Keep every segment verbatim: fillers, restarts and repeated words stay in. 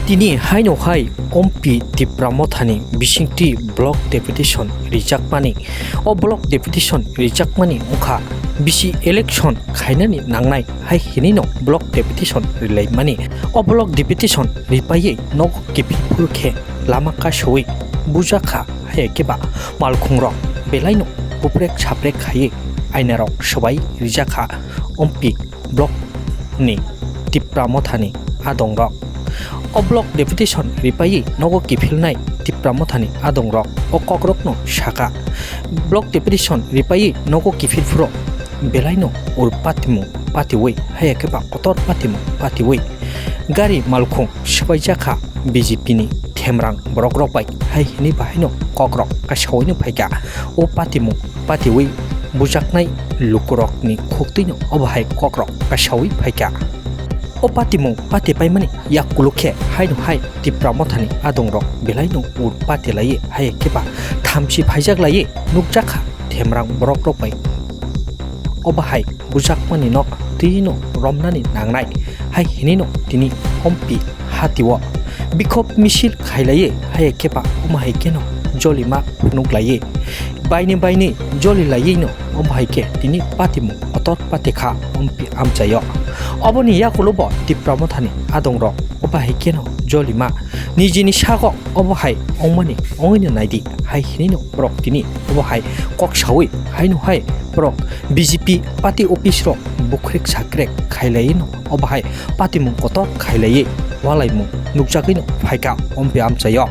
Tini haino hai Ompi Tipra Mothani bisingtwi block deputation rijakmani. O block deputation rijakmani wngkha bisi election khainani nangnai hai hinwino block deputation rilaimani. O block deputation ripaiwi nogo kiphilphuru khe lama kasowi bujakha, haiya khe ba malkhungrok belaino buprek saprek khaiwi ainarok swbai rijakha Ompi block ni Tipra Mothani adongrok. O block deputation ripaiwi nogo kiphilnai Tipra Mothani adongrok o kokrokno sakha. Block deputation ripaiwi nogo kiphilphuru belaino ur patimung patiwi, haiya khe ba kotor patimung patiwi gari malkhung swbaijakha B J P ni themrang borokrok bai, hai hinwi bahaino kokrok kasawi no phaikha. O patimung patiwi bujaknai lukurokni khuktwino obo hai kokrok kasawi phaikha. O patimung patipaimani yakulo khe haino hai Tipra Mothani adongrok belaino ur patilaiwi, haiya khe ba thamchi phaijak laiwi nukjakha themrang borokrok bai. Obo hai bujakmani no twino romnani nangnai hai hinwino tini Ompi hatio bikhop misil khailaiwi, haiya khe ba omo hai kheno jolima phunuklaiwi baini baini joli laiwino omo hai khe tini patimung kotor patikha Ompi amchaio. Oboni yakulo bo Tipra Mothani adongrok obo hai kheno jolima nijini sago obo hai ongmani ongwino naidi hai hinwino borok tini obo hai kok sawi haino hai borok B J P party office rok bukrek sakrek khailaiwino obo hai patimung kotor khailaiwi walaimung nukjagwino phaikha Ompi amchaio.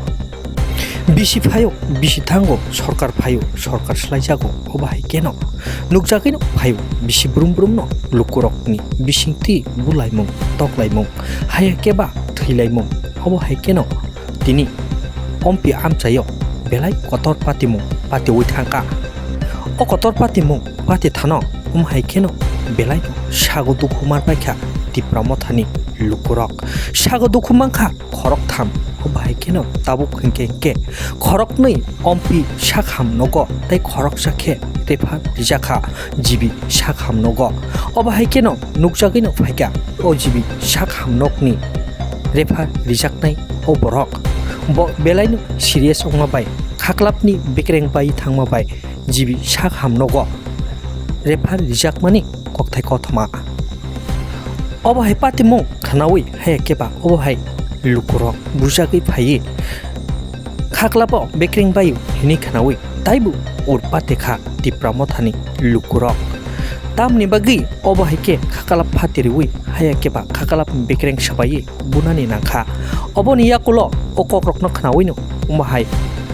Bisi phaio, bisi thango, sorkar phaio, sorkar slaijago, obo hai kheno nukjagwino phaio bisi brum brumno lukurokni bisingtwi bulaimung, toklaimung, haiya khe ba thwilaimung, obo hai kheno tini Ompi amchaio belai kotor patimung patiwi thangkha. O kotor patimung pati thano omo hai kheno belaino sago dukhu manpaikha Tipra Mothani lukurok. Sago dukhu mankha khoroktham, obo hai kheno tabuk hinkhe hinkhe khoroknwi Ompi sak hamnogo tei khoroksa khe refer rijakha G B sak hamnogo. Obo hai kheno nukjagwino phaikha o G B sak hamnokni refer rijaknai o borok. Bo belaino serious wngma bai khaklapni bekreng bai thangma bai G B sak hamnogo refer rijakmani kokthai kothoma. Obo hai patimung khwnawi haiya khe ba obo hai lukurok bujagwi phaiwi khaklabo bekreng bai hinwi khwnawi taibo ur patikha Tipra Mothani lukurok. Tamni bagwi obo hai khe khaklap phatiriwi haiya khe ba khaklap bekreng swbaiwi bunani nangkha. Oboni yakulo o kokrokno khwnawino omo hai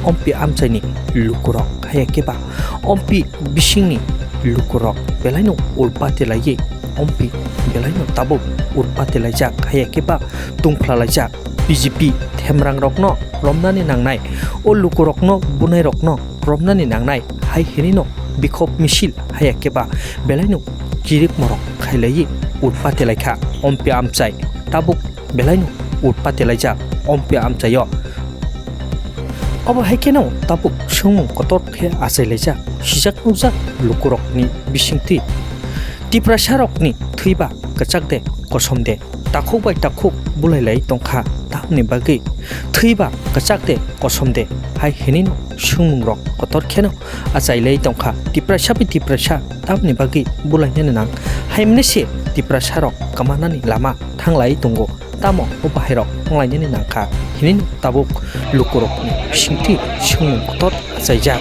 Ompi amchaini lukurok haiya khe ba Ompi bisingni lukurok belaino ur patilaiwi, Ompi belaino tabuk ur patilaijak haiya khe ba tungphlalaijak. B J P themrangrokno romnani nangnai, o lukurokno bunairokno romnani nangnai hai hinwino bikhop misil haiya khe ba belaino kirik morok khailaiwi ur patilaikha Ompi amchai. Tabuk belaino ur patilaijak Ompi amchaio. Obo hai kheno tabuk swngmung kotor khe achailaijak, sijak nukjak lukurokni bisingtwi. Tiprasarokni thwiba kwchak de kosom de, takhuk bai takhuk bulailai tongkha, tamni bagwi thwiba kwchak de kosom de hai hinwino swngmungrok kotor kheno achailai tongkha. Tiprasa bai Tiprasa tamni bagwi bulainani nang, haimani se Tiprasarok kwmanani lama thanglai tongo, tamo o bahairok wnglainani nangkha hinwino tabuk lukurokni bisingtwi swngmung kotor achaijak.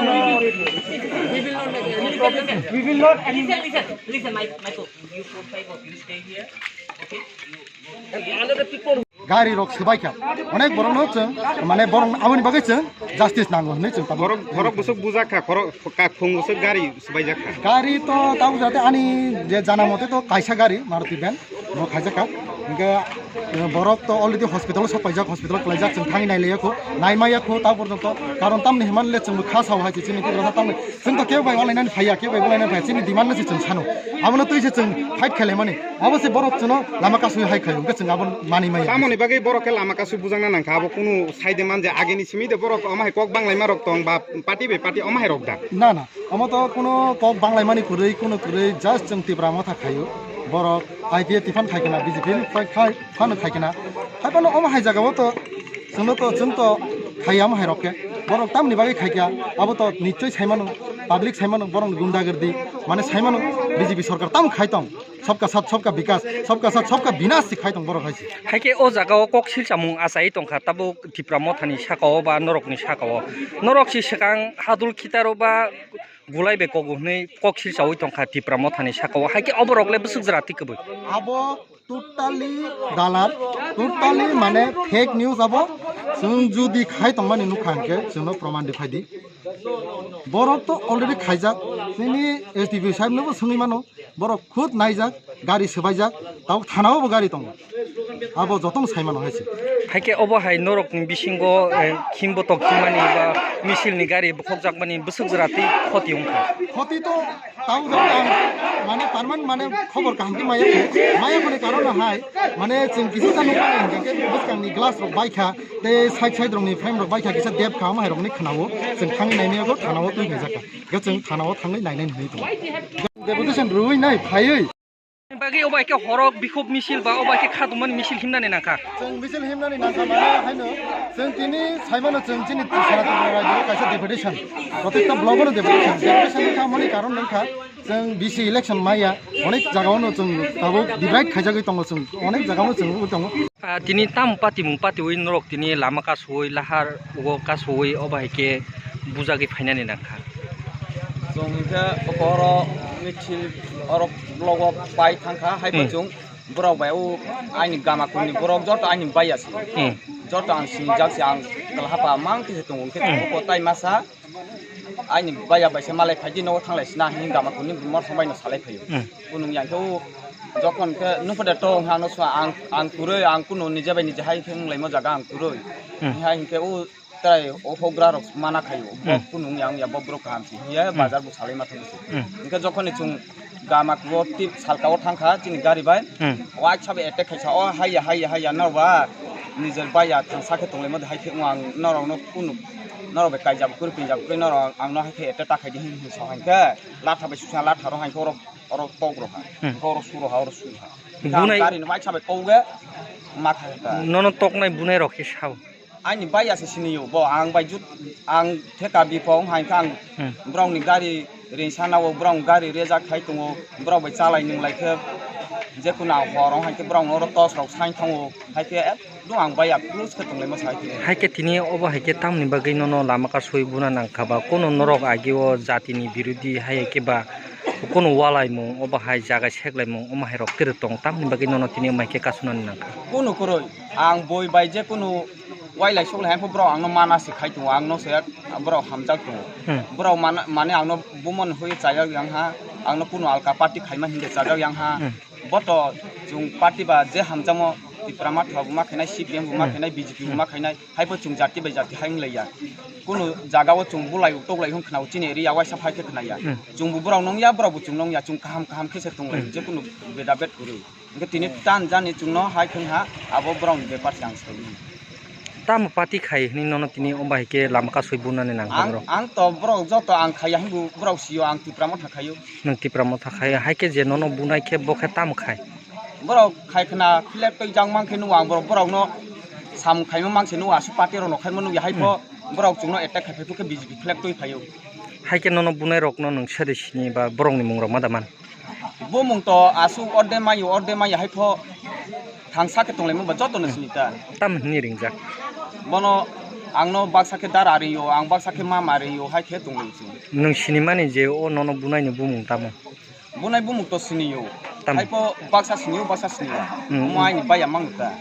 no, no, no. We will not make it. Listen, listen, listen, listen, my, my cook. You four, five of you stay here. Okay? You, you stay here. Gari rok swbaikha. Onek borokno chwng, mane borok aboni bagwi chwng justice nango hinwi chwng tabuk. Borok, borok bwswk bujakha, khorok, ka-, khung bwswk gari swbaijak kha. Gari to tabuk jate ani je jana mote to kaisa gari Maruti van bo khaijakha. Hingke, eh, borok to already hospital o sok paijak, hospital o kwlaijak, chwng thangwi nailaiya kho, naimaya kho ta porjonto. Karon tamni hwnmani le chwngbo kha sao hai se chini Tiprasa tamni. Chwng to kebo bai walainani phaiya, kebo bai walainani phaiya, chini demand no se chwng sano. Abono twi se chwng fight khlaimani. Abo se borok chwngno lama kasui hai khaio, hwnkhe chwng abo manwi maya. Tamoni bagwi borok khe lama kasui bujakna nangkha, abo kunu saide man je ageni simi de borok omo hai kok banglaima rok tong ba party bai party omo hai rok da? Na, na, omo to kunu kok banglaimani kwrwi, kunu kwrwi, just chwng Tipra Motha khaio. Borok I P F T phan khai khna, B J P ni khai, khai, phano khai khna. Hai phano omo hai jagao to chwngno to, chwng to khaiya omo hai rok khe. Borok tamni bagwi khai kha, abo to nichoi sai mano, public sai mano, borokni gundagirdi, mane sai mano B J P sorkar tamo khai tong. Sabka saath sabka bikas, sabka saath sabka binas se khai tong borok hai se. Hai khe o jaga o kok silchamung achai tong kha, tabuk Tipra Mothani saka o ba norok ni saka o. Norok se swkang hadul khitaro ba gulai bai kogo hwnwi kok silchaui tong kha Tipra Mothani saka o. Hai khe oborok le bwswk jora twi kwbwi. Abo totally dalar, totally mane fake news abo. Chwng judi khai tongmani nukha hwnkhe chwngno proman rwphai di. Borok to already khaijak, chini S D P sahib nobo swngwi mano. Borok khud naijak, gari swbaijak, tabuk thana o bo gari tongo. Abo jotono sai mano hai se. Hai khe obo hai norok ni bisingo, eh, khim botok himani ba misil ni gari bokhok jakmani bwswk jora twi khoti wng kha. Khoti to tabuk jora ang mane permanent mane khobor kaham khe maya kho. Maya khoni karon hai mane chwng kisa ta nukha hingkhe bwskang ni glass rok bai kha, tei side side rok ni frame rok bai kha kisa dep kha omo hai rok ni khna o. Chwng thangwi naimaya kho thana o twi khaijak kha. Hingkhe chwng thana o thangwi nainai hinwi tongo. Deputation rwui nai phaiwi. Bagwi obo hai khe horok bikhuk misil ba obo hai khe kha tongmani misil himnani nangkha. Chwng misil himnani nangkha mane haino chwng tini saimano chwng chini Sanatana Rajyo kaisa deputation. Protecta block-o deputation. Deputation wngkha mani karon wngkha chwng B C election maya onek jagao no chwng tabuk divide khaijagwi tongo chwng onek jagao no chwng tongo. Ah, tini tam patimung patiwi norok tini lama kasui lahar ugo kasui obo hai khe bujagwi phainani nangkha. Chwng hinkhe oro misil oro blogo pai thangkha, haibo Hmm. chwng borok bai o aini gama kuni borok joto aini baiya se. Hmm. Joto ang sinijak se, ang kwlahapa mang khe tongo, hinkhe Hmm. tongo tai masa aini baiya bai se malai phaidi nogo thanglai sina hinwi gama kuni mor sombai no salai phaio. Hmm. Kunung yang khe o jokhon khe nupha de to ang no sua ang, ang kwrwi ang kunu nije bai nije hai khe wnglaimo jaga ang kwrwi. Hmm. Hai hinkhe o Tei o hogra rok mana khaio, bo Hmm. kunu wngya wngya, bo borok kaham se hiya Hmm. bazar bo salai ma thangwi se. Hmm. Hinkhe jokhoni chwng gama kugo tip salka o thangkha chini gari bai, Hmm. o aisa bai attack khaisa, o haiya, haiya, haiya, norba nijor baiya thangsa khe tonglaima de, hai khe wng ang norok no kunu, norok bai kaijak kwrwi, pinjak kwrwi, norok ang no hai khe attack ta khaidi hin hin sa hai khe latha bai susa latha rok hai khe oro, oro tok rok ha, Hmm. oro su rok ha, oro su ha. Bunai Gari no aisa bai kok ge ma kha kha. Nono toknai bunai rok khe sao. Ani baiya se siniyo, bo ang bai jut, ang theka bipong hai khe ang Hmm. borok ni gari ring sana o, borok ni gari rejak khai tongo, borok bai chalai nung lai khe, je kunu ang hor ong hai khe borok no oro tos rok sai thango, hai khe ekdom ang baiya close khe tong lai ma sai khe. Hai khe tini obo hai khe tamni bagwi nono lama kasui buna nang kha ba, kunu norok agi o jati ni birodhi hai khe ba kunu walai mung obo hai jaga seklai mung omo hai rok tere tong tamni bagwi nono tini omo hai khe kasu nani nang kha. Kunu kwrwi ang boi bai je kunu Wailai suklai hai pho borok ang no mana se khai tongo, ang no se borok hamjak tongo. Hmm. Borok mana, mane ang no bumon hui chajak yang ha, ang no kunu alka party khaima hinwi chajak yang ha. Hmm. Bo to chwng party ba je hamjakmo Tipra Motha bo ma khainai, C P M bo ma Hmm. khainai, B J P bo Hmm. ma khainai, hai pho chwng jati bai jati hai wng lai ya. Kunu jaga o chwng bulai uk toklai hwn khna o chini area waisa phai khe khna ya. Hmm. Chwng bo borok nung ya, borok bo chwng nung ya, chwng kaham kaham khe se tong lai, Hmm. je kunu beda bet kwrwi. Hingke tini tan jani chwngno hai thung ha, abo borokni bepar se ang saui. Tamo party khai hwnwi nono tini omo hai khe lama kasui bunani nang Ang, bro? Ang to borok joto ang khaiya hinwi borok sio ang Tipra Motha khaio. Nwng Tipra Motha khai, hai khe je nono bunai khe bo khe tamo khai? Borok khai khna philek twi jang mang khe nukgo ang borok, borokno samung khaima mang se nukgo, aswk party rokno khaima nukya hai pho Hmm. borok chwngno attack khai phai khe B J P philek twi phaio. Hai khe nono bunai rokno nwng sari sini ba borokni mung rok ma da man? Bumung to aswk orde mayo, orde maya hai pho thangsa khe tonglaima ba jotono sini ta. Tam hwnwi ringjak? Bono ang no baksa khe dara ringyo, ang baksa khe mama ringyo, hai khe tonglaio chwng. Nwng sinimani je o nono bunaini bumung tamo? Bunai bumung to siniyo. Tam. Hai pho baksa siniyo, baksa siniyo. Hmm. Omo aini baiya mang ta.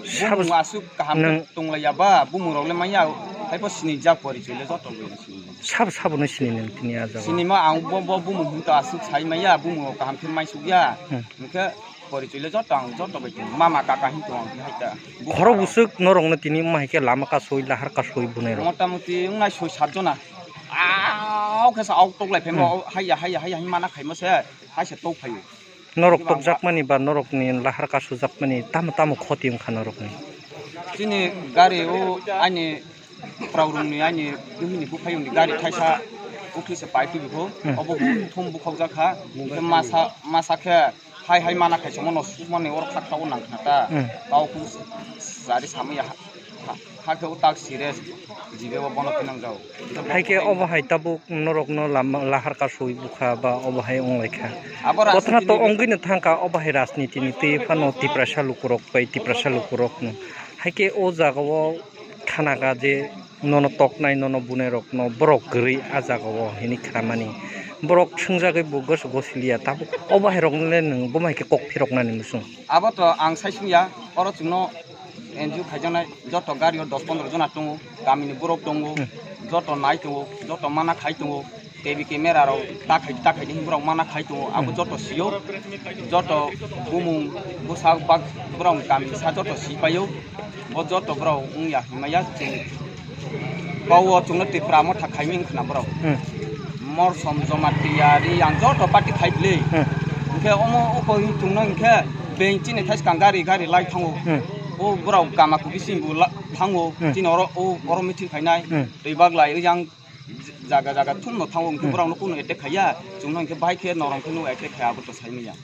Sabo Bumung aswk kaham nwng khe tonglaiya ba, bumung rok le manya, hai pho sinijak porichoi le joto bai sinijak. Sabo sabo no sini nwng tini a jaga? Sinima ang bo, bo bumung hwn to aswk sai maya, bumung rok kaham khe mai suk ya. Hmm. Hwnkhe porichoi le joto ang joto bai tongo. Mama kaka hin tongo ang hai ta. Khorok bwswk norok no tini wng hai khe lama kasui, lahar kasui bunai rok? Mota moti wngnai soi sat jona. Aw khe sa aw tok lai phaimo, Hmm. haiya, haiya, haiya, hin mana khaimo se, hai se tok phaio. Norok Eba tokjakmani ba norokni lahar kasujakmani tamo tamo khoti wngkha norokni? Chini gari o ani Praurungni ani bihini buphayungni gari thaisa ukli se pai tubikho, Hmm. obo bo thum bukhokjak kha, hwnkhe masa, masa khe hai hai mana khai chongmano sukmani oro khaksa o nang khna ta, Hmm. kau khum sari samaya ha, ha, hakhe o tak sire jibe o bono thinangjao. Hai khe obo hai tabuk norokno lama, lahar kasui bukha ba obo hai wng lai kha. Abo Kothana to rajnitini wngwi no thang kha, obo hai rajnitini twi phano Tiprasa lukurok bai Tiprasa lukurokno. Hai khe o jaga o khana kha je nono toknai, nono bunai rokno borok kwrwi a jaga o hinwi khamani. Borok swngjagwi bo goso gosi liya, tabuk obo hai rokno le nwng bo hai khe kok phiroknani muchung. Abo to ang sai sung ya, oro chwngno N G O khaijaknai joto gari o dos pondro jona tongo, kamini borok tongo, Hmm. joto nai tongo, joto mana khai tongo, T V camera rok takhai takhai ni borok mana khai tongo, abo Hmm. joto sio, joto bumung bwsa bak borok kamini sa joto si paio, bo joto borok wngya himaya chwng. Kau o chwngno Tipra Motha khaiming khna borok. Hmm. Morsom, Jamatia, Riyang joto party khai bwle. Hmm. Hwnkhe omo o koi chwngno hwnkhe beng chini thaiskang gari gari lai thango. Hmm. O borok Kamaku bising bo la-, thango. Hmm. Chini oro o oro meeting khainai. Hmm. Twi baglai yang jaga jaga thumno thango hwnkhe Hmm. borokno kunu attack khaiya. Chwngno hwnkhe bahai khe norok khe nw attack khaiya abo to saimanya.